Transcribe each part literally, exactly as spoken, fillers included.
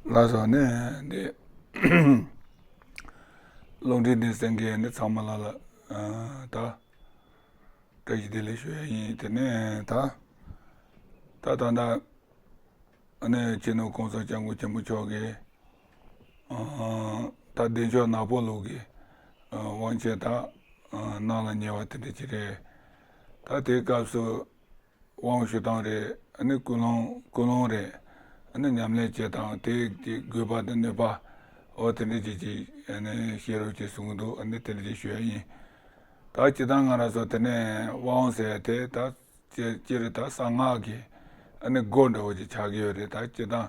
ལགས་སོ། ནས་འདི་རླུང་འཕྲིན་འདི་གསན་མཁན་འདི་ཚང་མ་ལ་ལ་ད་བཀྲ་ཤིས་བདེ་ལེགས་ཞུ་ཡ་ཡིན། དེ་ནས་ད་ད་ད་ད་ཨ་ནི་སྤྱི་ནོར་གོང་ས་སྐྱབས་མགོན་ཆེན་པོ་མཆོག་གིས་ད་བདེ་མཆོག་ནག་པོ་ལུག་གི་དབང་ཆེན་ད་གནང་ལ་ཉེ་བ་དེ་འདྲ་ཅིག་རེད། ད་དེའི་སྐབས་སུ་དབང་ཞུ་སྟངས་རེད། ཨ་ནི་ཀུན་སློང་ཀུན་སློང་རེད། ཨ་ནི་ཉམས་ལེན་བྱེད་སྟངས་དེ་དེ་དགོས་པ་དང་ནུས་པ་འོ་དེ་འདྲ་ཅིག་ཅིག་ཨ་ནི་བཤད་རོགས་ཅེས་གསུངས་འདུག་ཨ་ནི་དེ་འདྲ་ཅིག་ཞུ་ཡ་ཡིན། ད་སྤྱིར་བཏང་ང་རང་ཚོ་དེ་ནས་དབང་ཟེར་ཡ་དེ་ད་སྤྱིར་སྤྱིར་ད་གསང་སྔགས་ཀྱི་ཨ་ནི་སྒོ་འདྲ་བོ་ཅིག་ཆགས་ཀྱི་ཡོད་རེད། ད་སྤྱིར་བཏང་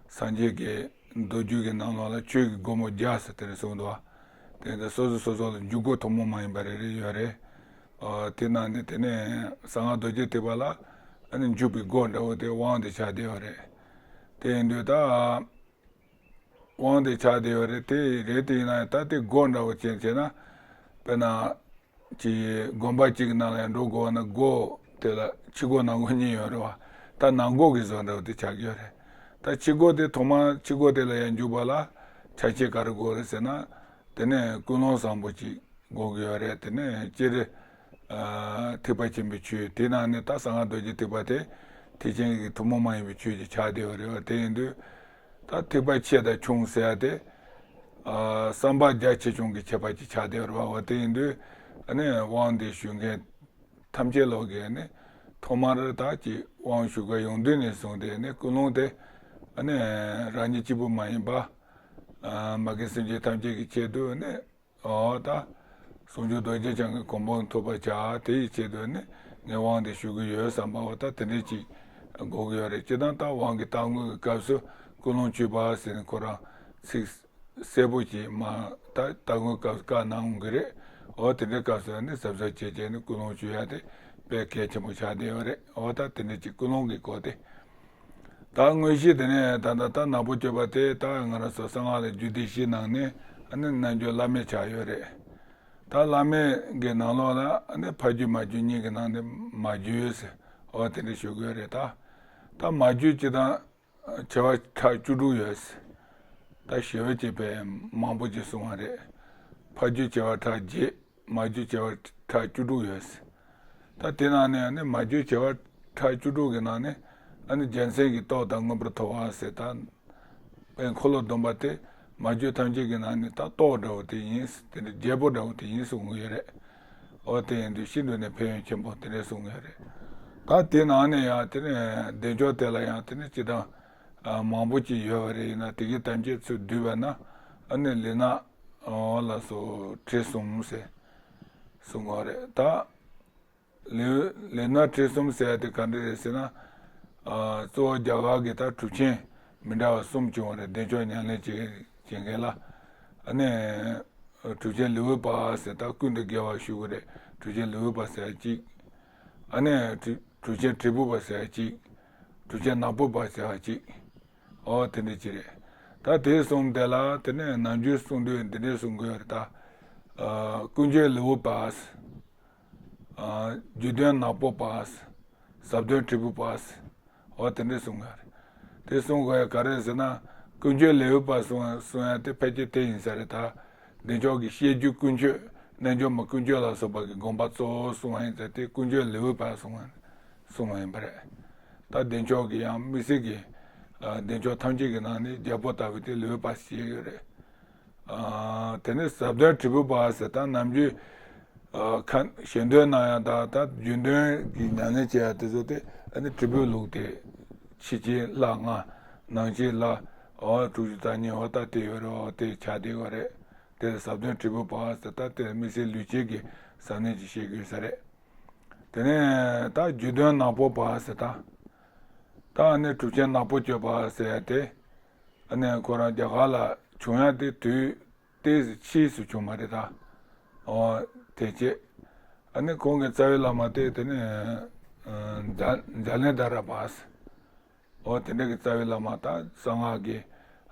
སངས་རྒྱས་ཀྱི་མདོ་རྒྱུད་ཀྱི་ནང་ལོགས་ལ་ཆོས་ཀྱི་སྒོ་མོ་བརྒྱད་ཟེར་དེ་འདྲ་གསུངས་འདུག་དེ་འདྲ་སོ་སོ་སོ་སོ་ལ་འཇུག་སྒོ་ཐུན་མོང་མ་ཡིན་པ་རེ་རེ་ཡོད་རེད། ཨ་དེ་ནང་ནས་དེ་ནས་གསང་སྔགས་རྡོ་རྗེ་ཐེག་པ་ལ་ཨ་ནི་འཇུག་པའི་སྒོ་འདྲ་བོ་དེ་དབང་དེ་ཆགས་བསྡད་ཡོད་རེད། དེ་ཡིན་དུས་ད་དབང་དེ་ཆགས་བསྡད་ཡོད་རེད། དེ་རེད། དེ་ཡིན་ན་ད་དེ་སྒོ་འདྲ་བོ་ཅན་བྱས་ན་དཔེར་ན་ཅིག་དགོན་པ་གཅིག་གི་ནང་ལ་ཡང་འགྲོ་དགོས་ན་སྒོ་དེ་ལ་ཕྱི་སྒོ་ནང་སྒོ་གཉིས་ཡོད་རེད་བ། ད་ནང་སྒོ་གི་བཟོ་འདྲ་བོ་དེ་ཆགས་ཀྱི་ཡོད་རེད། ད་ཕྱི་སྒོ་དེ་ཐོག་མར་ཕྱི་སྒོ་དེ་ལ་ཡང་འཇུག་པ་ལ་ཆ་ཤས་ག་རེ་དགོས་རེད་ཟེར་ན། དེ་ནས་ཀུན་སློང་བཟང་པོ་ཅིག་དགོས་ཀྱི་ཡོད་རེད། དེ་ནས་སྤྱིར་ཨ་ཐེག་པ་ཆེན་པོའི་ཆོས་དེ་ནང་ནས་ད་གསང་སྔགས་རྡོ་རྗེ་ཐེག་པ་དེ་ཐེག་ཆེན་གྱི་ཐུན་མོང་མ་ཡིན་པའི་ཆོས་ཅིག་ཆགས་བསྡད་ཡོད་རེད་བ། དེ་ཡིན་དུས་ད་ཐེག་པ་ཆེ་དང་ཆུང་ཟེར་ཡ་དེ་ཨ་བསམ་པ་རྒྱ་ཆེ་ཆུང་གི་ཁྱད་པར་ཅིག་ཆགས་བསྡད་ཡོད་རེད་བ། དེ་ཡིན་དུས་ཨ་ནི་དབང་འདི་ཞུ་མཁན་ཐམས་ཅད་ལོག་གིས་ནི་ཐོག་མར་ད་ཀྱི་དབང་ཞུ་ག་ཡོང་དུས་ནས་བཟུང་སྟེ་ནི་ཀུན་སློང་དེ་ཨ་ནི་རང་ཉིད་གཅིག་པུ་མ་ཡིན་པ་ཨ་མ་གི་སེམས་ཅན་ཐམས་ཅད་ཀྱི་ཆེད་དུ་ནི་ཨོ་ད་ཟུང་འཇུག་རྡོ་རྗེ་འཆང་གི་གོ་འཕང་ཐོབ་པར་བྱ། དེ་ཡི་ཆེད་དུ་ནི་ངས་དབང་དེ་ཞུ་གི་ཡོད་བསམ་པའོ། ད་དེ་འདྲས་ཅིག་དགོས་ཀྱི་ཡོད་རེད། སྤྱིར་བཏང་ད་དབང་གི་རྟགས་དངོས་ཀྱི་སྐབས་སུ་ཀུན་སློང་བཅུ་པ་ཟེར་ནས་ཁོ་རང་ཚིག་གསལ་པོ་ཅིག་མ་ད་ལྟ་སྔོན་སྐབས་བཀའ་གནང་འོང་གི་རེད། འོ་དེ་འདྲའི་སྐབས་སུ་ནི་གཟབ་གཟབ་བྱས་བྱས་ནས་ཀུན་སློང་བཅོས་ཡ་དེ་དཔེ་གལ་ཆེན་པོ་ཆགས་བསྡད་ཡོད་རེད། འོ་ད་དེ་འདྲ་ཅིག་ཀུན་སློང་གི་སྐོར་དེ། ད་དངོས་གཞི་དེ་ནས་ད་ད་ད་ནག་པོ་བཅོས་པ་དེ་ད་ང་རང་ཚོ་གསང་སྔགས་ལ་རྒྱུད་སྡེ་བཞི་ནང་ནས་ཨ་ནི་རྣལ་འབྱོར་བླ་མེད་ཆགས་ཡོད་རེད། ད་བླ་མེད་གི་ནང་ལོགས་ལ་ཨ་ནི་ཕ་རྒྱུད་མ་རྒྱུད་གཉིས་ཀྱི་ནང་ནས་མ་རྒྱུད་ཟེར་འོ་དེ་འདྲ་ཞུ་གི་ཡོད་རེད། ད་ད་མ་རྒྱུད་སྤྱིར་བཏང་བྱེ་བ་ཕྲག་བཅུ་དྲུག་ཡོད། ད་ཞེ་པོ་ཅིག་དཔེ་མང་པོ་ཅིག་གསུངས་པ་རེད། ཕ་རྒྱུད་བྱེ་བ་ཕྲག་བརྒྱད། མ་རྒྱུད་བྱེ་བ་ཕྲག་བཅུ་དྲུག་ཡོད། ད་དེ་ནང་ནས་ནི་མ་རྒྱུད་བྱེ་བ་ཕྲག་བཅུ་དྲུག་གི་ནང་ནས་ཨ་ནི་རྒྱལ་མཚན་གྱི་ཏོག་དང་མངོན་པར་མཐོ་བ་ཟེར་ད་དཔེ་འཁོར་ལོ་སྡོམ་པ་དེ་མ་རྒྱུད་ཐམས་ཅད་ཀྱི་ནང་ནས་ད་ཏོག་འདྲ་བོ་དེ་ཡིན། དེ་ནི་རྒྱལ་པོ་འདྲ་བོ་དེ་ཡིན་གསུང་གི་ཡོད་རེད། འོ་དེ་ཡིན་དུས་ཤིན་ཏུ་ནས་ཕན་ཡོན་ཆེན་པོ་དེ་འདྲས་གསུང་གི་ཡོད་རེད། ད་དེ་ནང་ནས་ཡང་དེ་ནས་བདེ་མཆོག་དེ་ལ་ཡང་དེ་ནས་སྤྱིར་བཏང་ཨ་མང་པོ་ཅིག་ཡོད་པ་རེད། ཡིན་ན་དེ་གའི་ཐམས་ཅད་ཚུར་བསྡུས་པ་ན་ཨ་ནི་ལི་ནག་ཨོ་ལ་སོགས་ཁྲི་གསུམ་ཟེར་གསུང་གི་ཡོད་རེད། ད་ལི་ལི་ནག་ཁྲི་གསུམ་ཟེར་ཡ་དེ་ག་འདྲ་རེད་ཟེར་ན། ཨ་གཙོ་བོ་རྒྱ་གར་གྱི་ད་གྲུབ་ཆེན་མི་འདྲ་བ་གསུམ་བྱུང་བ་རེད། བདེ་མཆོག་ཉམས་ལེན་བྱེད་བྱེད་མཁན་ལ་ཨ་ནི་གྲུབ་ཆེན་ལེའུ་པ་ཟེར་ད་ཀུན་ཏུ་དགེ་བ་ཞུ་གི་རེད། གྲུབ་ཆེན་ལེའུ་པ་ཟེར་ཡ་གཅིག་ཨ་ནི་གྲུབ་གྲུབ་ཆེན་དྲིལ་བུ་པ་ཟེར་ཡ་གཅིག་གྲུབ་ཆེན་ནག་པོ་པ་ཟེར་ཡ་གཅིག་ཨོ་དེ་འདྲ་ཅིག་རེད། ད་དེ་གསུམ་དེ་ལ་དེ་ནས་ནམ་རྒྱུན་གསུང་དུས་འདི་འདྲས་གསུང་གི་ཡོད་རེད། ད་ཨ་ཀུན་སྤྱོད་ལེའུ་པ། ཨ་རྒྱུད་དོན་ནག་པོ་པ། ཟབ་དོན་དྲིལ་བུ་པ། འོ་དེ་འདྲས་གསུང་གི་ཡོད་རེད། དེ་གསུང་དགོས་ཡ་ག་རེ་ཟེར་ན། ཀུན་སྤྱོད་ལེའུ་པ་གསུང་གསུང་ཡ་དེ་ཕལ་ཆེར་དེ་ཡིན་ས་རེད། ད་བདེ་མཆོག་གི་བཤད་རྒྱུད་ཀུན་སྤྱོད་རྣལ་འབྱོར་མ་ཀུན་སྤྱོད་ལ་སོགས་པ་གི་དགོངས་པ་གཙོ་བོ་གསུང་བ་ཡིན་ས་དེ་ཀུན་སྤྱོད་ལེའུ་པ་གསུང་བ་གསུང་བ་ཡིན་པ་རེད། ད་བདེ་མཆོག་གི་ཡང་དམིགས་བསལ་གྱི་ཨ་བདེ་མཆོག་ཐམས་ཅད་ཀྱི་ནང་ནས་རྒྱལ་པོ་ལྟ་བུ་དེ་ལེའུ་པ་ཞེས་ཡོད་རེད། ཨ་དེ་ནས་ཟབ་དོན་དྲིལ་བུ་པ་ཟེར་ད་ནམ་རྒྱུན་ཨ་ཁ་ཞལ་འདོན་གནང་ཡ་ད་ད་རྒྱུན་འདོན་གྱི་ཉམས་ལེན་བྱེད་ཡ་དེ་ཚོ་དེ་ཨ་ནི་དྲིལ་བུའི་ལུགས་དེ་ཕྱི་ཆེན་ལྷ་ལྔ་ནང་ཆེན་ལྷ་འོ་དྲུག་ཅུ་རྩ་གཉིས་འོ་ད་དེ་ཡོད་རེད། འོ་དེ་ཆགས་བསྡད་ཡོད་རེད། དེ་ཟབ་དོན་དྲིལ་བུ་པ་ཟེར་ད་དེ་དམིགས་བསལ་ལུས་སྦྱིན་གྱི་ཟབ་གནད་ཅིག་བཤད་དགོས་ས་རེད། དེ་ནས་ད་རྒྱུད་དོན་ནག་པོ་པ་ཟེར་ད། ད་ཨ་ནི་གྲུབ་ཆེན་ནག་པོ་སྤྱོད་པ་ཟེར་ཡ་དེ། ཨ་ནི་ཁོ་རང་རྒྱ་གར་ལ་བྱུང་ཡ་དེ་དུས་ཏོག་ཙམ་ཕྱིས་སུ་བྱུང་བ་རེད་ད། ཨོ་དེ་རྗེས་ཨ་ནི་ཁོང་གི་རྩ་བའི་བླ་མ་དེ་དེ་ནི་ཨ་འཇའ་འཇའ་ལན་ཏ་ར་པ་ཟེར། འོ་དེ་འདྲ་གི་རྩ་བའི་བླ་མ་དང་གསང་སྔགས་ཀྱི་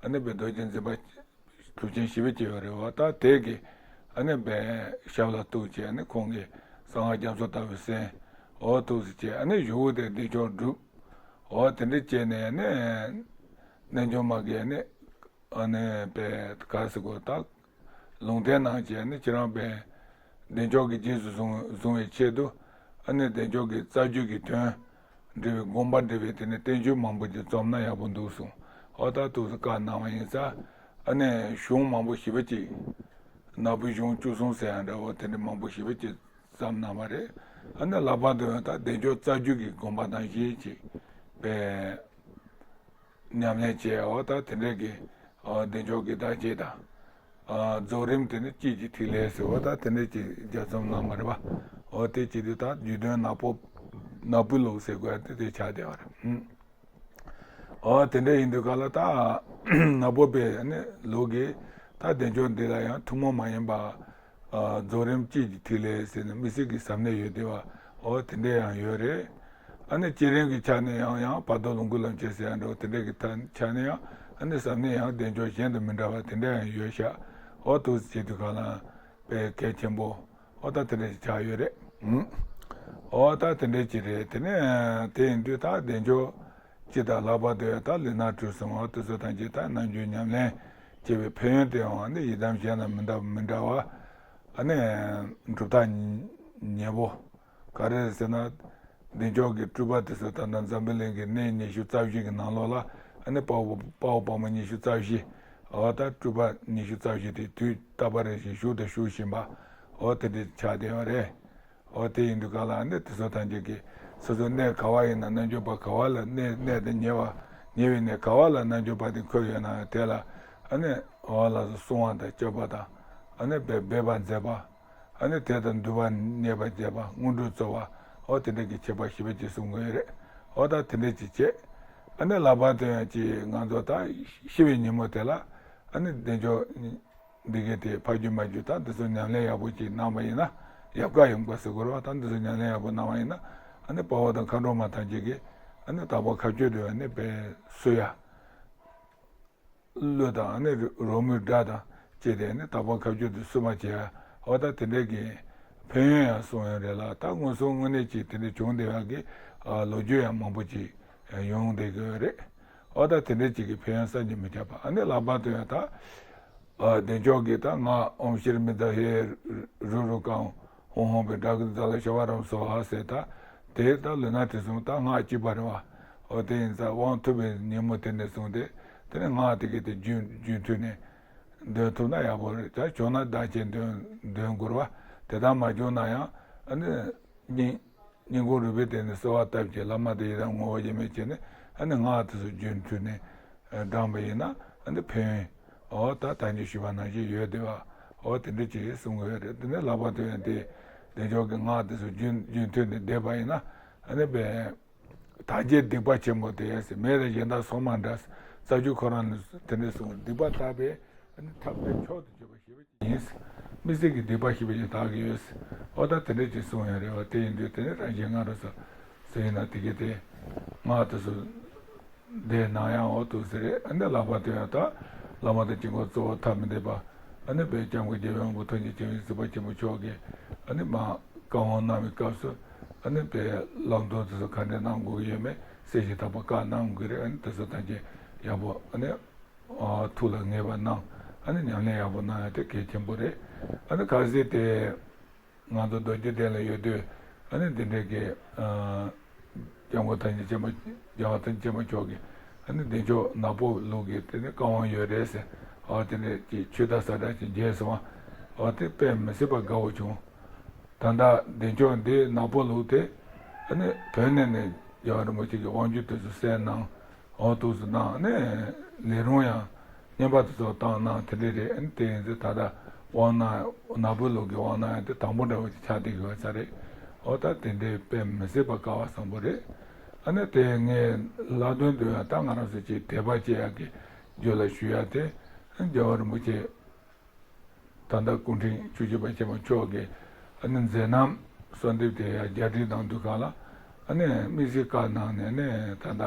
ཨ་ནི་དཔེ་རྡོ་རྗེ་འཛིན་པ་གྲུབ་ཆེན་ཞི་བ་སྐྱེ་བ་རེད་བ། ད་དེ་གི་ཨ་ནི་དཔེ་ཞབས་ལ་གཏུགས་བྱས་ཨ་ནི་ཁོང་གི་གསང་སྔགས་རྒྱ་མཚོ་ལྟ་བུའི་གསན། འོ་ཐུགས་སུ་བྱས་ཨ་ནི་གཞུག་གུ་དེ་བདེ་མཆོག་གྲུབ། འོ་དེ་འདྲ་བྱས་ནས་ཨ་ནི་རྣལ་འབྱོར་མ་གི་ཨ་ནི་ ཨ་ནི་པའི་ག་ཟེར་གོ་ད། ལུང་བསྟན་གནང་བྱས་ནི་ཁྱེད་རང་པའི་བདེ་མཆོག་གི་རྗེས་སུ་བཟུང་བཟུང་བའི་ཆེད་དུ། ཨ་ནི་བདེ་མཆོག་གི་རྩ་རྒྱུད་ཀྱི་དོན་འབྲེལ་བའི་དགོངས་པ་འགྲེལ་བའི་དེ་ནི་བསྟན་བཅོས་མང་པོ་ཅིག་རྩོམ་ན་ཡག་པོ་འདུག་གསུངས། ཨོ་ད་ཐུགས་སུ་བཀའ་གནང་བ་ཡིན་ཙང་། ཨ་ནི་གཞུང་མང་པོ་ཞེ་པོ་ཅིག་ནག་པོའི་གཞུང་བཅུ་གསུམ་ཟེར་ཡང་འདྲ་བོ་དེ་འདྲ་མང་པོ་ཞེ་པོ་ཅིག་བརྩམས་གནང་བ་རེད། ཨ་ནི་ལྷག་པར་དུ་ཡང་ད་བདེ་མཆོག་རྩ་རྒྱུད་ཀྱི་དགོངས་པ་དང་ཞེས་ཅིག་པའི་ཉམས་ལེན་བྱས། འོ་ད་དེ་འདྲས་ཀྱི་ཨ་བདེ་མཆོག་གི་བདག་བསྐྱེད་དང་། ཨ་རྫོགས་རིམ་དེ་ནི་དཔྱིད་ཀྱི་ཐིག་ལེ་ཟེར་བ་ད་དེ་འདྲས་ཀྱི་རྒྱ་ཚོམ་གནང་བ་རེད་པ། འོ་དེ་བྱེད་དུས་ད་རྒྱུད་དོན་ནག་པོ་ནག་པོའི་ལུགས་ཟེར་དགོས་ཡ་དེ་དེ་ཆགས་བསྡད་པ་རེད། ཨུམ། འོ་དེ་འདྲ་ཡིན་དུས་ག་ལ་ད་ནག་པོ་པའི་ནི་ལུགས་ཀྱི་ད་བདེ་མཆོག་འདི་ལ་ཡང་ཐུན་མོང་མ་ཡིན་པ། ཨ་རྫོགས་རིམ་དཔྱིད་ཀྱི་ཐིག་ལེ་ཟེར་ནས་དམིགས་བསལ་གྱི་ཟབ་གནད་ཡོད་དེ་བ། འོ་དེ་འདྲ་ཡང་ཡོད་རེད། ཨ་ནི་བསྐྱེད་རིམ་གྱི་ཆ་ནས་ཡང་ཡང་བར་དོ་ལོངས་སྐུའི་ལམ་བྱེད་ཟེར་ཡང་འགྲོ་དེ་འདྲ་གི་ཐ་ཆ་ནས་ཡང་ཨ་ནི་ཟབ་གནད་ཡང་བདེ་མཆོག་གཞན་དང་མི་འདྲ་བ་དེ་འདྲ་ཡང་ཡོད་ཤག་འོ་ཐུགས་སུ་ཆེད་དུ་ག་ལ་དཔེ་གལ་ཆེན་པོ། འོ་ད་དེ་འདྲ་ཞིག་ཆགས་ཡོད་རེད། ཨུམ། འོ་ད་དེ་འདྲ་ཅིག་རེད། དེ་ནས་དེ་ཡིན་དུས་ད་བདེ་མཆོག་སྤྱི་དང་ལྷག་པར་དུ་ཡང་ད་ལུས་ངག་ཡིད་གསུམ་འོ་དེ་ཚོ་ཐམས་ཅད་ད་རྣལ་འབྱོར་ཉམས་ལེན་བྱེད་པའི་ཕན་ཡོན་དེའང་ནི་ཡི་དམ་གཞན་དང་མི་འདྲ་མི་འདྲ་བ། ཨ་ནི་གྲུབ་རྟགས་ཉེ་པོ་ག་རེ་རེད་ཟེར་ན། བདེ་མཆོག་གི་སྤྲུལ་པ་དེ་ཚོ་ད་ལྟ་འཛམ་བུ་གླིང་གི་གནས་ཉི་ཤུ་རྩ་བཞི་གི་ནང་ལོགས་ལ་ཨ་ནི་དཔའ་བོ་དཔའ་བོ་དཔའ་མོ་ཉི་ཤུ་རྩ་བཞི། འོ་ད་སྤྲུལ་པ་ཉི་ཤུ་རྩ་བཞི་དེ་དུས་རྟག་པ་རེ་བཞིན་བཞུགས་དང་བཞུགས་བཞིན་པ། འོ་དེ་འདྲ་ཆགས་བསྡད་པ་རེད། འོ་དེ་ཡིན་དུས་ག་ལ་ཨ་ནི་དེ་ཚོ་ཐམས་ཅད་ཀྱི་སོ་སོའི་གནས་ག་བ་ཡིན་ན་རྣལ་འབྱོར་པ་ག་བ་ལ་གནས་གནས་དེ་ཉེ་བ་ཉེ་བའི་གནས་ག་བ་ལ་རྣལ་འབྱོར་པ་དེ་འཁོད་ཡོད་ན་དེ་ལ་ཨ་ནི་འོ་ལགས་སོ་བསྲུང་བ་དང་བཅོས་པ་དང་ཨ་ནི་སྦས་སྦས་པ་མཛད་པ། ཨ་ནི་དེ་དང་འདུན་པ་གནས་པ་བྱས་པ་སྔོན་འགྲོ་རྩོལ་བ། འོ་དེ་འདྲ་གི་ཁྱད་པར་ཞེ་པོ་ཅིག་གསུང་གི་ཡོད་རེད། འོ་ད་དེ་འདྲ་ཅིག་བྱས། ཨ་ནི་ལྷག་པར་དུ་ཡང་ཅིག་ང་ཚོ་ད་ཤི་བའི་ཉིན་མོ་དེ་ལ་ཨ་ནི་བདེ་མཆོག་འདི་གའི་དེ་ཕ་རྒྱུད་མ་རྒྱུད་ད་འདི་ཚོ་ཉམས་ལེན་ཡག་པོ་ཅིག་གནང་བ་ཡིན་ན་ཡབ་ཀ་ཡོང་པ་ཟེར་དགོས་རེད་བ། ད་འདི་ཚོ་ཉམས་ལེན་ཡག་པོ་གནང་བ་ཡིན་ན་ཨ་ནི་དཔའ་བོ་དང་མཁའ་འགྲོ་མ་ཐམས་ཅད་ཀྱིས་ཨ་ནི་དྭགས་པོ་མཁའ་སྤྱོད་དུ་ཨ་ནི་དཔེ་གསོལ་ཡ། གླུ་དང་ནི་རོལ་མོའི་སྒྲ་དང་བཅས་ཏེ་ནི་དྭགས་པོ་མཁའ་སྤྱོད་དུ་བསུ་མ་བྱས། འོ་ད་དེ་འདྲའི་གི་ཕན་ཡོན་ཡང་གསུངས་ཡོད་རེད་ལ། ད་དངོས་སུ་དངོས་གནས་ཅིག་དེ་འདྲ་བྱུང་བསྡད་ཡག་གི་ལོ་རྒྱུས་ཡང་མང་པོ་ཅིག་ཡོང་བསྡད་ཀྱི་ཡོད་རེད། འོ་ད་དེ་འདྲའི་ཅིག་གི་ཕན་ཡོན་བསམ་གྱིས་མི་ཁྱབ་པ། ཨ་ནི་ལྷག་པར་དུ་ཡང་ད་བདེ་མཆོག་གི་ད་སྔགས་ཨོཾ་ཤྲཱི་མི་ཏྲཱི་ཧེ་རུ་རུ་ཀཱཾ་ཧཱུྃ་ཧཱུྃ་བཛྲ་གུ་ཏ་ལ་ཤ་བ་རཱ་མ་སྭཱ་ཧཱ་ཟེར། ད་དེ་ད་ལུས་ངག་ཡིད་གསུམ་ད་སྔགས་གཅིག་པ་རེད་བ། འོ་དེ་ཡིན་ཙང་དབང་ཐོབ་པའི་ཉིན་མོ་དེ་ནས་བཟུང་སྟེ་དེ་ནས་སྔགས་དེ་གའི་དེ་རྒྱུན་རྒྱུན་མཐུད་ནས་འདོན་ཐུབ་ན་ཡག་པོ་རེད། ད་བྱུང་ན་བདག་བསྐྱེད་འདོན་འདོན་དགོས་རེད་བ། དེ་ལྟར་མ་བྱུང་ན་ཡང་ཨ་ནི་སྙིང་སྙིང་ཁུང་རུས་པའི་སྟེང་ནས་གསོལ་བ་བཏབ་ཀྱི་བླ་མ་དེ་ཡི་དམ་ངོ་བོ་ཡིན་མིན་བྱས་ནས་ཨ་ནི་སྔགས་དེ་ཚོ་རྒྱུན་མཐུད་ནས་བགྲངས་པ་ཡིན་ན་ཨ་ནི་ཕན་ཡོན། འོ་ད་ད་ནི་ཞུས་པ་ནང་བཞིན་ཡོད་དེ་བ། འོ་དེ་འདྲ་ཅིག་གསུང་གི་ཡོད་རེད། དེ་ནས་ལྷག་པར་དུ་ཡང་དེ་བདེ་མཆོག་གི་སྔགས་དེ་ཚོ་རྒྱུན་རྒྱུན་མཐུད་ནས་བསྡད་པ་ཡིན་ན་ཨ་ནི་བས་དག་བྱེད་སྡིག་པ་ཆེན་པོ་དེ་ཡང་ཟེར་མེད་ལ་གཞན་དག་སོགས་མ་འདྲ། རྩ་རྒྱུད་ཁོ་རང་ནས་དེ་འདྲ་གསུངས། སྡིག་པ་དག་པས་ཨ་ནི་ཐབས་ལས་མཆོག་ཏུ་གྱུར་པ་ཞེས་པ་ཅིག་ཡིན། དམིགས་བསལ་གྱི་སྡིག་པ་ཞེས་པ་ཅིག་དག་གི་ཡོད། འོ་ད་དེ་འདྲ་ཅིག་གསུངས་ཡོད་རེད་བ། དེ་ཡིན་དུས་དེ་ནས་རང་གཞན་ང་རང་ཚོ་ཟེར་ཡིན་ན་དེ་གའི་དེ་སྔགས་དེ་ཚོ་བཟླས་གནང་ཡང་འོ་འདུག་ཟེར་རེད། ཨ་ནི་ལྷག་པར་དུ་ཡང་ད་བླ་མ་དང་དཀྱིལ་འཁོར་གཙོ་བོ་ཐ་མི་དད་པ་ཨ་ནི་དཔལ་སྐྱབས་མགོན་རྒྱལ་བའི་དབང་པོ་ཐུགས་རྗེ་ཆེན་པོ་གཟིགས་པ་ཆེན་པོ་མཆོག་གིས་ཨ་ནི་མར་བཀའ་དབང་གནང་བའི་སྐབས་སུ་ཨ་ནི་དཔལ་ལམ་སྟོན་དེ་ཚོ་ག་འདྲ་གནང་དགོས་ཀྱི་ཡོད་མེད་གསལ་ཞིང་དག་པ་བཀའ་གནང་དགོས་རེད། ཨ་ནི་དེ་ཚོ་ཐམས་ཅད་ཡག་པོ་ཨ་ནི་ཨ་ཐུགས་ལ་ངེས་པ་གནང་། ཨ་ནི་ཉམས་ལེན་ཡག་པོ་གནང་ཡ་དེ་གལ་ཆེན་པོ་རེད། ཨ་ནི་གལ་སྲིད་དེ། ང་ཚོ་མདོ་རྒྱུད་སྡེ་ལ་ཡོད་དུས་ཨ་ནི་འདི་འདྲའི་གི་ཨ་སྐྱབས་མགོན་ཐུགས་རྗེ་ཆེན་པོ་རྒྱལ་བ་ཐུགས་རྗེ་ཆེན་པོ་མཆོག་གིས་ཨ་ནི་བདེ་མཆོག་ནག་པོ་ལུགས་ཀྱི་དེ་ནི་བཀའ་དབང་ཡོད་རེད་ཟེར། ཨ་དེ་འདྲའི་གི་ཆོས་བརྡ་གསལ་བསྒྲགས་ཅིག་མཇལ་སོང་བ། ཨ་དེ་དཔེ་མི་སྲིད་པ་དགའ་བོ་བྱུང་། ད་ལྟ་བདེ་མཆོག་འདི་ནག་པོ་ལུགས་དེ་ཨ་ནི་བོད་ནས་ནི་རྒྱལ་བ་རིན་པོ་ཆེ་གི་དབང་སྒྱུར་དེ་ཚོ་གསན་གནང་། འོ་འདུག་སེ་གནང་ནས་ལས་རུང་ཡང་བསྙེན་པ་དེ་ཚོ་བཏང་གནང་དེ་འདྲ་རེད། ཨ་ནི་དེ་ཡིན་ཚེ་ད་ལྟ་དབང་གནང་ནག་པོའི་ལུགས་ཀྱི་དབང་གནང་ཡང་དེ་དང་པོ་འདྲ་བོ་ཅིག་ཆགས་བསྡད་ཡོད་ས་རེད། འོ་ད་དེ་འདྲའི་དཔེ་མི་སྲིད་པ་དགའ་བ་བཟང་པོ་རེད། ཨ་ནི་དེ་ངས་ལྷག་དོན་དུ་ཡང་ད་ང་རང་ཚོ་ཅིག་དད་པ་བྱེད་ཡག་གི་རྒྱུ་ལ་ཞུ་ཡག་དེ་ཨ་ནི་རྒྱལ་བ་རིན་པོ་ཆེ། ད་ལྟ་སྐུ་ཕྲེང་བཅུ་བཞི་པ་ཆེན་པོ་མཆོག་གིས་ཨ་ནི་མཛད་རྣམ་གསོལ་འདེབས་དེ་ཡང་རྒྱ་སྒྲིག་གནང་དུས་སྒང་ལ་ཨ་ནི་དམིགས་བསལ་བཀའ་གནང་ནས་ནི་ད་ལྟ་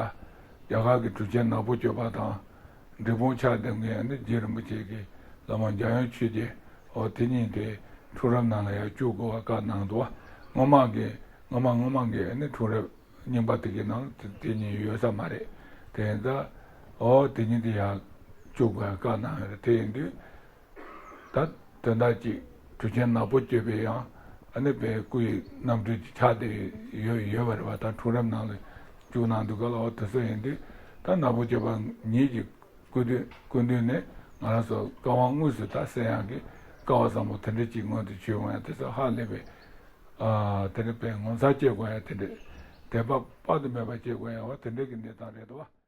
རྒྱ་གར་གྱི་གྲུབ་ཆེན་ནག་པོ་སྤྱོད་པ་དང་འབྲས་སྤུངས་ཕྱག་འདེབས་མཁན་ཨ་ནི་རྗེ་རིན་པོ་ཆེ་གི་བླ་མ་འཇམ་དབྱངས་ཆོས་རྗེ་འོ་དེ་གཉིས་དེ་འཁྲུངས་རབས་ནང་ལ་ཡང་བཅུག་དགོས་པ་བཀའ་གནང་འདུག་སྔོན་མ་གི་སྔོན་མ་སྔོན་མ་གི་ཨ་ནི་འཁྲུངས་རབས་རྙིང་པ་དེ་གའི་ནང་དེ་དེ་གཉིས་ཡོད་ས་མ་རེད། དེ་ཡིན་ཙང་འོ་དེ་གཉིས་དེ་ཡང་ བཅུག་དགོས་བཀའ་གནང་ཡོད་རེད། དེ་ཡིན་དུས་ད་དོན་དག་ཅིག་གྲུབ་ཆེན་ནག་པོ་སྤྱོད་པའི་ཡང་ཨ་ནི་པའི་སྐུའི་རྣམ་སྤྲུལ་གྱི་ཆགས་བསྡད་ཡོད་ཡོད་པ་རེད་བ། ད་འཁྲུངས་རབས་ནང་ལ་བཅུག་གནང་འདུག་ག་ལ། འོ་དེ་ཚོ་ཡིན་དུས་ད་ནག་པོ་སྤྱོད་པ་ཉིད་ཀྱི་སྐུ་མདུན་སྐུ་མདུན་ནས་ང་རང་ཚོ་བཀའ་དབང་དངོས་སུ་ད་གསན་ཡག་གི་སྐལ་བ་བཟང་པོ་དེ་འདྲ་ཅིག་མངོན་དུ་གྱུར་ཡོང་ཡ་དེ་ཚོ་ཧ་ལས་པའི་ཨ་དེ་འདྲ་པའི་ངོ་མཚར་སྐྱེ་དགོས་ཡ་དེ་འདྲ་དད་པ་དཔག་ཏུ་མེད་པ་སྐྱེ་དགོས་ཡ་བ་དེ་འདྲ་གི་གནས་སྟངས་རེད་བ།